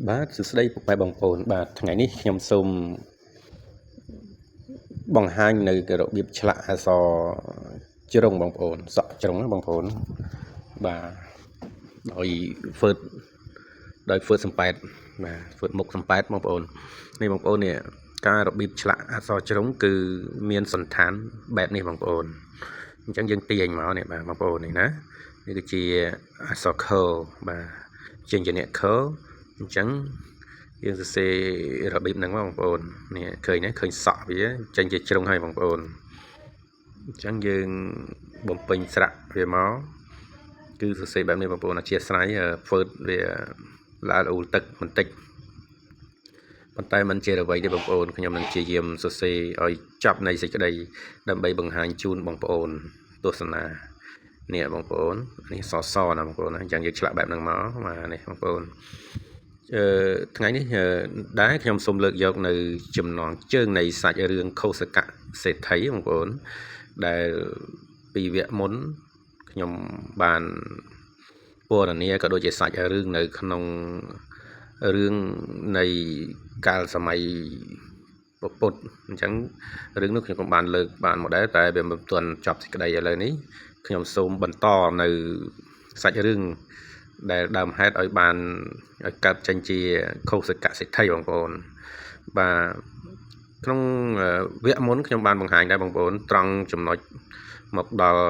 បាទសួស្តីពុកម៉ែបងប្អូនបាទថ្ងៃនេះខ្ញុំសូមបង្ហាញនៅរបៀបឆ្លាក់អក្សរជ្រុងបងប្អូនសក់ជ្រុងណាបងប្អូនបាទដោយហ្វឺតដោយហ្វឺតសំប៉ែតបាទហ្វឺតមុខសំប៉ែតបងប្អូននេះបងប្អូននេះការរបៀបឆ្លាក់អក្សរជ្រុងគឺមានសន្តានបែបនេះបងប្អូនអញ្ចឹងយើងទាញមកនេះបាទបងប្អូននេះណានេះគឺជាអក្សរខបាទជាញ្ជនៈខអញ្ចឹងយើងសរសេររបៀបហ្នឹងមកបងប្អូននេះឃើញទេឃើញសក់វាចេញជាជ្រុងហើយបងប្អូនអញ្ចឹងយើងបំពេញស្រៈវាមកគឺសរសេរបែបនេះបងប្អូនអធិស្ឋានហ្វឺតវាល្អអ៊ូលទឹកបន្តិចប៉ុន្តែมันជាអ្វីទេបងប្អូនខ្ញុំនឹងព្យាយាមសរសេរឲ្យចប់នៃសេចក្តីដើម្បីបង្ហាញជូនបងប្អូនទស្សនានេះបងប្អូននេះសសណាបងប្អូនណាអញ្ចឹងយើងឆ្លាក់បែបហ្នឹងមកបាទនេះបងប្អូនអឺថ្ងៃនេះដែរខ្ញុំសូមលើកយកនៅចំណងជើងនៃសាច់រឿងខុសកៈសេដ្ឋីបងប្អូនដែលពីវគ្គមុនខ្ញុំបានពណ៌នាក៏ដូចជាសាច់រឿងនៅក្នុងរឿងនៃកាលសម័យពុទ្ធអញ្ចឹងរឿងនោះខ្ញុំក៏បានលើកបានមកដែរតែវាមិនទាន់ចប់សេចក្តីឥឡូវនេះខ្ញុំសូមបន្តនៅសាច់រឿងដែលដើមហេតុឲ្យបានឲ្យកើតចេញជាខុសកសិទ្ធិបងប្អូនបាទក្នុងវគ្គមុនខ្ញុំបានបង្ហាញដែរបងប្អូនត្រង់ចំណុចមកដល់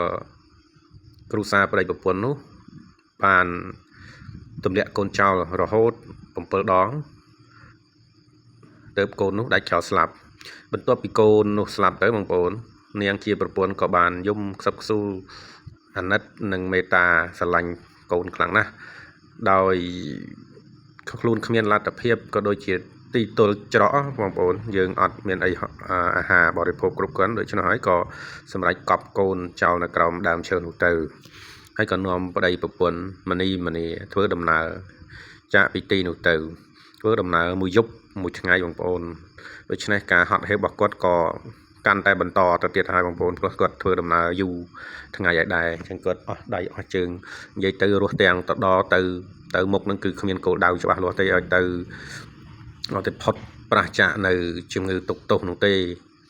គ្រួសារប្តីប្រពន្ធនោះបានទម្លាក់កូនចោលរហូត7ដងទៅកូននោះដាច់ចោលស្លាប់បន្ទាប់ពីកូននោះស្លាប់ទៅបងប្អូននាងជាប្រពន្ធក៏បានយំខ្សឹបខ្សួលអាណិតនិងមេត្តាស្រឡាញ់កូនខ្លាំងណាស់ដោយខ្លួនគ្មានលទ្ធភាពក៏ដូចជាទីទល់ច្រកបងប្អូនយើងអត់មានអីអាហារបរិភោគគ្រប់គ្រាន់ដូច្នោះហើយក៏សម្រេចកប់កូនចោលនៅក្រោមដើមឈើនោះទៅហើយក៏នាំប្តីប្រពន្ធមនីមនីធ្វើដំណើរចាកពីទីនោះទៅធ្វើដំណើរមួយយប់មួយថ្ងៃបងប្អូនដូច្នេះការហត់ហេវរបស់គាត់ក៏កាន់តែបន្តទៅទៀតហើយបងប្អូនព្រោះគាត់ធ្វើដំណើរយូរថ្ងៃហើយដែរអញ្ចឹងគាត់អស់ដៃអស់ជើងនិយាយទៅរស់ទាំងតដទៅទៅមុខនឹងគឺគ្មានគោលដៅច្បាស់លាស់ទេឲ្យទៅអត់ទៅផុតប្រះចាកនៅជំងឺទុកទោសនោះទេ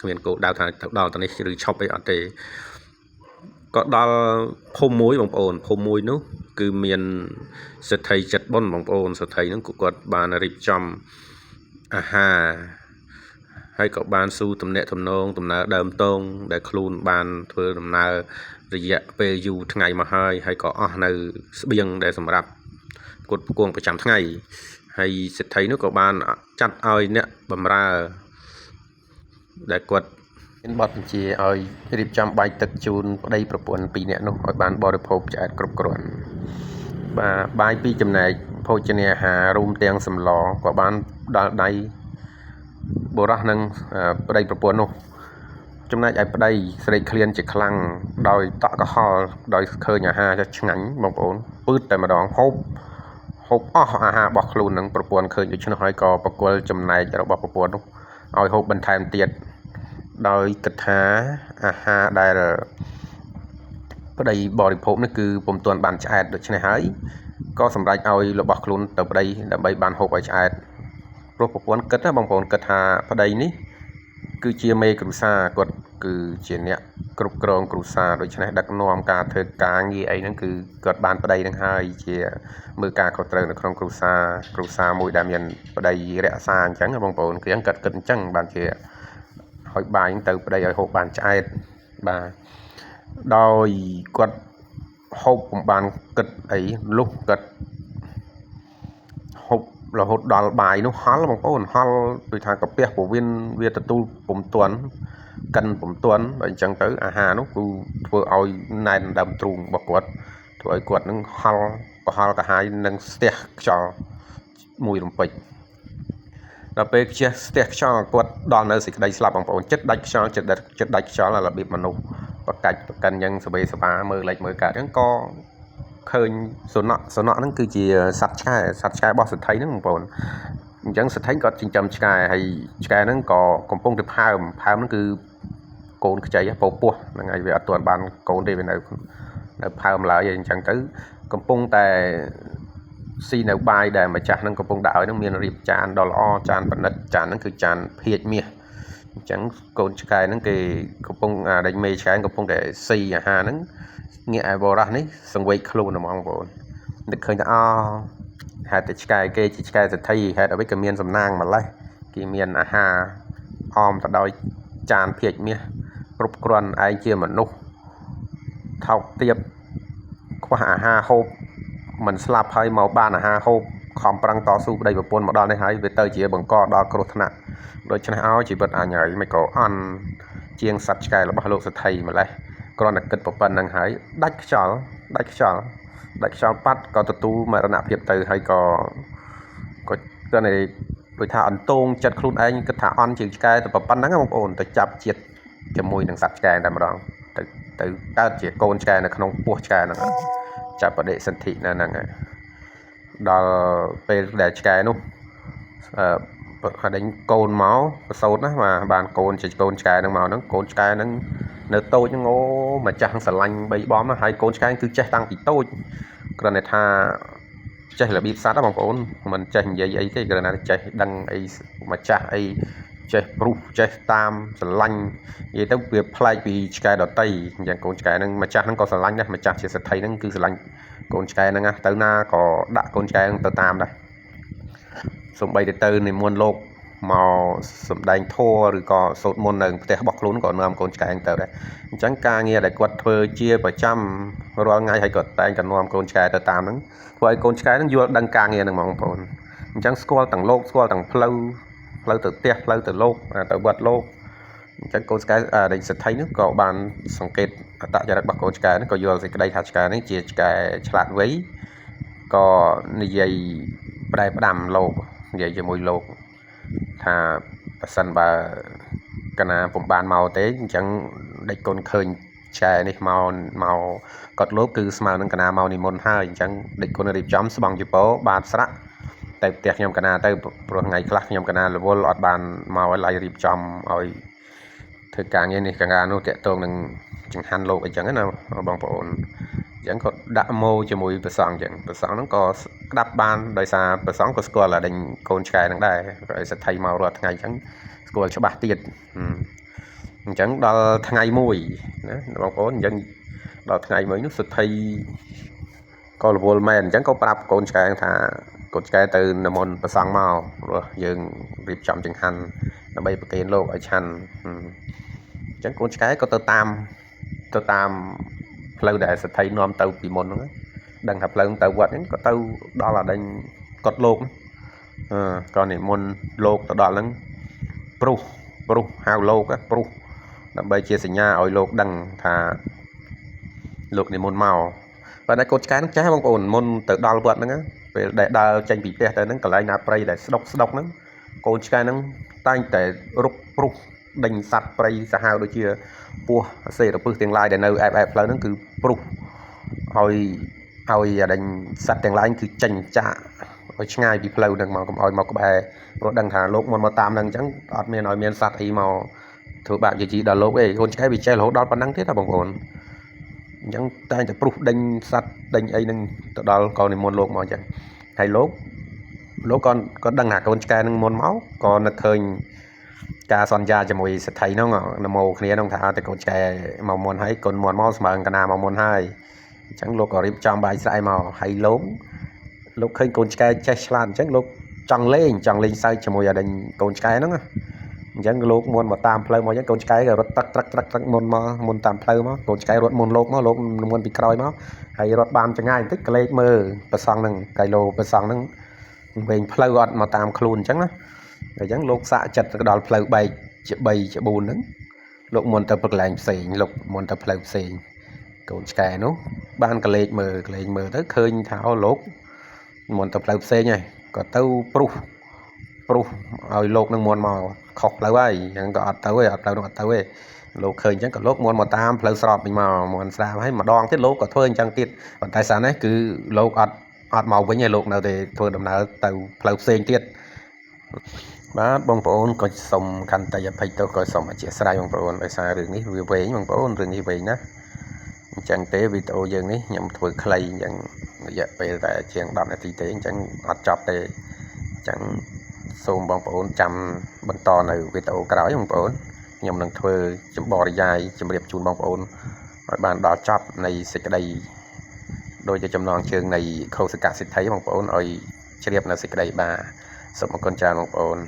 គ្មានគោលដៅថាទៅដល់ទៅនេះឬឈប់អីអត់ទេក៏ដល់ភូមិមួយបងប្អូនភូមិមួយនោះគឺមានសេដ្ឋីចិត្តបុណ្យបងប្អូនសេដ្ឋីហ្នឹងគាត់បានរៀបចំអាហារហើយក៏បានស៊ូទំនាក់ទំនងដំណើរដើមតងដែលខ្លួនបានធ្វើដំណើររយៈពេលយូរថ្ងៃមកហើយហើយក៏អស់នៅស្បៀងដែលសម្រាប់ផ្គត់ផ្គង់ប្រចាំថ្ងៃហើយសេដ្ឋីនោះក៏បានចាត់ឲ្យអ្នកបម្រើដែលគាត់មានបទបញ្ជាឲ្យរៀបចំបាយទឹកជូនប្តីប្រពន្ធពីរនាក់នោះឲ្យបានបរិភោគឆ្អែតគ្រប់គ្រាន់បាទបាយពីរចំណែកភោជនាអាហាររួមទាំងសម្លក៏បានដល់ដៃបុរសនិងប្តីប្រពន្ធនោះចំណែកឯប្តីស្រេកឃ្លានជាខ្លាំងដោយតក់កុហលដោយឃើញអាហារឆ្ងាញ់បងប្អូនពឺតតែម្ដងហូបអស់អាហាររបស់ខ្លួននឹងប្រពន្ធឃើញដូច្នោះហើយក៏ប្រគល់ចំណែករបស់ប្រពន្ធនោះឲ្យហូបបន្ថែមទៀតដោយគិតថាអាហារដែលប្តីបរិភោគនេះគឺពុំទាន់បានឆ្អែតដូច្នេះហើយក៏សម្រេចឲ្យរបស់ខ្លួនទៅប្តីដើម្បីបានហូបឲ្យឆ្អែតព្រោះប្រពន្ធគិតណាបងប្អូនគិតថាប្តីនេះគឺជាមេគ្រួសារគាត់គឺជាអ្នកគ្រប់គ្រងគ្រួសារដូច្នេះដឹកនាំការធ្វើការងារអីហ្នឹងគឺគាត់បានប្តីហ្នឹងហើយជាមើលការខុសត្រូវនៅក្នុងគ្រួសារគ្រួសារមួយដែលមានប្តីរក្សាអញ្ចឹងបងប្អូនគឺគាត់គិតអញ្ចឹងបានជាឲ្យបាយទៅប្តីឲ្យហូបបានឆ្អែតបាទដោយគាត់ហូបពុំបានគិតអីលុះគាត់ហូបរហូតដល់បាយនោះហល់បងប្អូនហល់ដូចថាកាពះពោះវៀនវាទទួលពុំទាន់កិនពុំទាន់ដល់អញ្ចឹងទៅអាហារនោះគឺធ្វើឲ្យណែនដើមទ្រូងរបស់គាត់ធ្វើឲ្យគាត់នឹងហល់កុហលកាហាយនិងស្ទះខ្យល់មួយរំពេចដល់ពេលខ្ជះស្ទះខ្យល់គាត់ដល់នៅសេចក្តីស្លាប់បងប្អូនចិត្តដាច់ខ្យល់ចិត្តដាច់ខ្យល់របៀបមនុស្សបកាច់បកិនយ៉ាងសវេសបាមើលលេចមើលកើតអញ្ចឹងក៏ឃើញសំណក់សំណក់ហ្នឹងគឺជាសត្វឆ្កែសត្វឆ្កែរបស់សេដ្ឋីហ្នឹងបងប្អូនអញ្ចឹងសេដ្ឋីគាត់ចិញ្ចឹមឆ្កែហើយឆ្កែហ្នឹងក៏កំពុងតែផើមផើមហ្នឹងគឺកូនខ្ចីពោពោះហ្នឹងហើយវាអត់ទាន់បានកូនទេវានៅផើមឡើយអញ្ចឹងទៅកំពុងតែ ស៊ីនៅបាយដែលម្ចាស់ហ្នឹងកំពុងដាក់ឲ្យហ្នឹងមានរៀបចានដ៏ល្អចានប៉និតចានហ្នឹងគឺចានភាជន៍មាសអញ្ចឹងកូនឆ្កែហ្នឹងគេកំពុងអាដេញមេឆ្កែកំពុងតែស៊ីអាហារហ្នឹងងាកឯបរោះនេះសង្វេគខ្លួនហ្មងបងប្អូននឹកឃើញថាអហេតុតែឆ្កែគេជាឆ្កែសេដ្ឋីហេតុអ្វីក៏មានសំណាងម្លេះគេមានអាហារអមទៅដោយចានភាជន៍មាសគ្រប់គ្រាន់ឯងជាមនុស្សថោកទាបខ្វះអាហារហូបមិនស្លាប់ហើយមកបានអាហារហូបខំប្រឹងតស៊ូប្តីប្រពន្ធមកដល់នេះហើយវាទៅជាបង្កដល់គ្រោះថ្នាក់ដូច្នេះឲ្យជីវិតអញហើយមិនក៏អន់ជាងសត្វឆ្កែរបស់លោកសេដ្ឋីម្លេះគ្រាន់តែគិតប៉ុណ្្នឹងហើយដាច់ខ្យល់ដាច់ខ្យល់ដាច់ខ្យល់ប៉ាត់ក៏ទទួលមរណភាពទៅហើយក៏ក៏គ្រាន់តែដូចថាអន្តងចិត្តខ្លួនឯងគិតថាអន់ជាងឆ្កែតែប៉ុណ្្នឹងបងប្អូនទៅចាប់ជាតិជាមួយនឹងសត្វឆ្កែតែម្ដងទៅទៅកើតជាកូនឆ្កែនៅក្នុងពោះឆ្កែហ្នឹងចាប់បដិសន្ធិនៅហ្នឹងដល់ពេលដែលឆ្កែនោះអឺដេញកូនមកប្រសូតណាបាទបានកូនជាកូនឆ្កែហ្នឹងមកហ្នឹងកូនឆ្កែហ្នឹងនៅតូចហ្នឹងអូម្ចាស់ស្រឡាញ់បីបំណាហើយកូនឆ្កែគឺចេះតាំងពីតូចគ្រាន់តែថាចេះរបៀបសត្វណាបងប្អូនមិនចេះនិយាយអីទេគ្រាន់តែចេះដឹងអីម្ចាស់អីចេះព្រុសចេះតាមស្រឡាញ់និយាយទៅវាប្លែកពីឆ្កែដតីអញ្ចឹងកូនឆ្កែហ្នឹងម្ចាស់ហ្នឹងក៏ស្រឡាញ់ដែរម្ចាស់ជាសេដ្ឋីហ្នឹងគឺស្រឡាញ់កូនឆ្កែហ្នឹងណាទៅណាក៏ដាក់កូនឆ្កែហ្នឹងទៅតាមដែរសំបីទៅនិមន្តលោកមកសំដែងធម៌ឬក៏សូត្រមន្តនៅផ្ទះរបស់ខ្លួនក៏នាំកូនឆ្កែទៅដែរអញ្ចឹងការងារដែលគាត់ធ្វើជាប្រចាំរាល់ថ្ងៃហើយក៏តែងតែនាំកូនឆ្កែទៅតាមហ្នឹងធ្វើឲ្យកូនឆ្កែហ្នឹងយល់ដឹងការងារហ្នឹងហ្មងបងប្អូនអញ្ចឹងស្គាល់ទាំងលោកស្គាល់ទាំងផ្លូវផ្លូវទៅផ្ទះផ្លូវទៅលោកទៅវត្តលោកអញ្ចឹងកូនឆ្កែដែលសេដ្ឋីហ្នឹងក៏បានសង្កេតអត្តចរិតរបស់កូនឆ្កែហ្នឹងក៏យល់សេចក្តីថាឆ្កែហ្នឹងជាឆ្កែឆ្លាតវៃក៏និយាយប្រែផ្ដាំលោកនិយាយជាមួយលោកថាប្រសិនបើកណាពុំបានមកទេអញ្ចឹងដេចកូនឃើញឆ្កែនេះមកមកកត់លោកគឺស្មើនឹងកណាមកនិមន្តហើយអញ្ចឹងដេចកូនរៀបចំស្បង់ជីពរបាតស្រាក់ទៅផ្ទះខ្ញុំកណាទៅព្រោះថ្ងៃខ្លះខ្ញុំកណារវល់អត់បានមកឲ្យឡៃរៀបចំឲ្យធ្វើការងារនេះការនោះតាក់ទងនឹងចង្ហាន់លោកអីចឹងណាបងប្អូនអញ្ចឹងក៏ដាក់ម៉ូជាមួយព្រះសង្ឃអញ្ចឹងព្រះសង្ឃហ្នឹងក៏ក្តាប់បានដោយសារព្រះសង្ឃក៏ស្គាល់អាដេញកូនឆ្កែហ្នឹងដែរឲ្យសេដ្ឋីមករាល់ថ្ងៃអញ្ចឹងស្គាល់ច្បាស់ទៀតអញ្ចឹងដល់ថ្ងៃមួយណាបងប្អូនអញ្ចឹងដល់ថ្ងៃមួយនោះសេដ្ឋីក៏រវល់មែនអញ្ចឹងក៏ប្រាប់កូនឆ្កែថាកូនឆ្កែទៅនិមន្តព្រះសង្ឃមកព្រោះយើងរៀបចំចង្ហាន់ដើម្បីប្រគេនលោកឲ្យឆាន់អញ្ចឹងកូនឆ្កែក៏ទៅតាមផ្លូវដែលសេដ្ឋីនាំទៅពីមុនហ្នឹងដឹងថាផ្លូវទៅវត្តហ្នឹងក៏ទៅដល់អាដេញកត់លោកអឺក៏និមន្តលោកទៅដល់ហ្នឹងព្រុសព្រុសហៅលោកព្រុសដើម្បីជាសញ្ញាឲ្យលោកដឹងថាលោកនិមន្តមកប៉ុន្តែកូនឆ្កែហ្នឹងចេះបងប្អូនមុនទៅដល់វត្តហ្នឹងពេលដែលដើរចេញពីផ្ទះទៅហ្នឹងកន្លែងណាព្រៃដែលស្ដុកស្ដុកហ្នឹងកូនឆ្កែហ្នឹងតែងតែរុកព្រុសដេញសត្វព្រៃសាហាវដូចជាពស់សេរពឹសទាំងឡាយដែលនៅអែបអែបផ្លូវហ្នឹងគឺព្រុសឲ្យឲ្យអាដេញសត្វទាំងឡាយគឺចេញចាក់ឲ្យឆ្ងាយពីផ្លូវហ្នឹងមកកុំឲ្យមកក្បែរព្រោះដឹងថាលោកមុនមកតាមហ្នឹងអញ្ចឹងអត់មានឲ្យមានសត្វអីមកធ្វើបាបយាយជីដល់លោកទេកូនឆ្កែវាចេះរហូតដល់ប៉ុណ្ណឹងទៀតណាបងប្អូនអញ្ចឹងតែងតែព្រុសដេញសត្វដេញអីហ្នឹងទៅដល់កូននិមន្តលោកមកអញ្ចឹងហើយលោកលោកក៏ក៏ដឹងថាកូនឆ្កែហ្នឹងមុនមកក៏នឹកឃើញការសន្យាជាមួយសេដ្ឋីហ្នឹងនមោគ្នាហ្នឹងថាតែកូនឆ្កែមកមុនហើយកូនមុនមកស្មើកណាមកមុនហើយអញ្ចឹងលោកក៏រៀបចំបាយស្អែកមកហើយលោកលោកឃើញកូនឆ្កែចេះឆ្លាតអញ្ចឹងលោកចង់លេងសើចជាមួយអាដេញកូនឆ្កែហ្នឹងណាអញ្ចឹងលោកមុនមកតាមផ្លូវមកអញ្ចឹងកូនឆ្កែក៏រត់ទឹកត្រឹកត្រឹកត្រឹកមុនមកមុនតាមផ្លូវមកកូនឆ្កែរត់មុនលោកមកលោកមុនពីក្រោយមកហើយរត់បានចង្ងាយបន្តិចក្លេកមើលប្រសង់ហ្នឹងកៃឡូប្រសង់ហ្នឹងវិញផ្លូវអត់មកតាមខ្លួនអញ្ចឹងណាអញ្ចឹងលោកសាក់ចិត្តទៅដល់ផ្លូវបែកជា3ជា4ហ្នឹងលោកមុនទៅកន្លែងផ្សេងលោកមុនទៅផ្លូវផ្សេងកូនឆ្កែនោះបានកលេចមើលកលេចមើលទៅឃើញថាអូលោកមុនទៅផ្លូវផ្សេងហើយក៏ទៅព្រុសព្រុសឲ្យលោកនឹងមុនមកខុសផ្លូវហើយអញ្ចឹងក៏អត់ទៅទេអត់ផ្លូវនោះអត់ទៅទេលោកឃើញអញ្ចឹងក៏លោកមុនមកតាមផ្លូវស្របវិញមកមុនស្រាបហើយម្ដងទៀតលោកក៏ធ្វើអញ្ចឹងទៀតប៉ុន្តែសារនេះគឺលោកអត់មកវិញទេលោកនៅតែធ្វើដំណើរទៅផ្លូវផ្សេងទៀតបាទបងប្អូនក៏សូមខន្តីអភ័យទោសក៏សូមអធិស្ឋានបងប្អូនដោយសាររឿងនេះវាវែងបងប្អូនរឿងនេះវែងណាស់ អញ្ចឹងទេវីដេអូយើងនេះខ្ញុំធ្វើខ្លីអញ្ចឹងរយៈពេលតែជាង10នាទីទេអញ្ចឹងអត់ចប់ទេអញ្ចឹងសូមបងប្អូនចាំបន្តនៅវីដេអូក្រោយបងប្អូនខ្ញុំនឹងធ្វើចម្បរិយាយជម្រាបជូនបងប្អូនឲ្យបានដល់ចប់នៃសេចក្តីដោយជាចំណងជើងនៃខោសកសិទ្ធិបងប្អូនឲ្យជ្រាបនៅសេចក្តីបាទសូមអរគុណច្រើនបងប្អូន។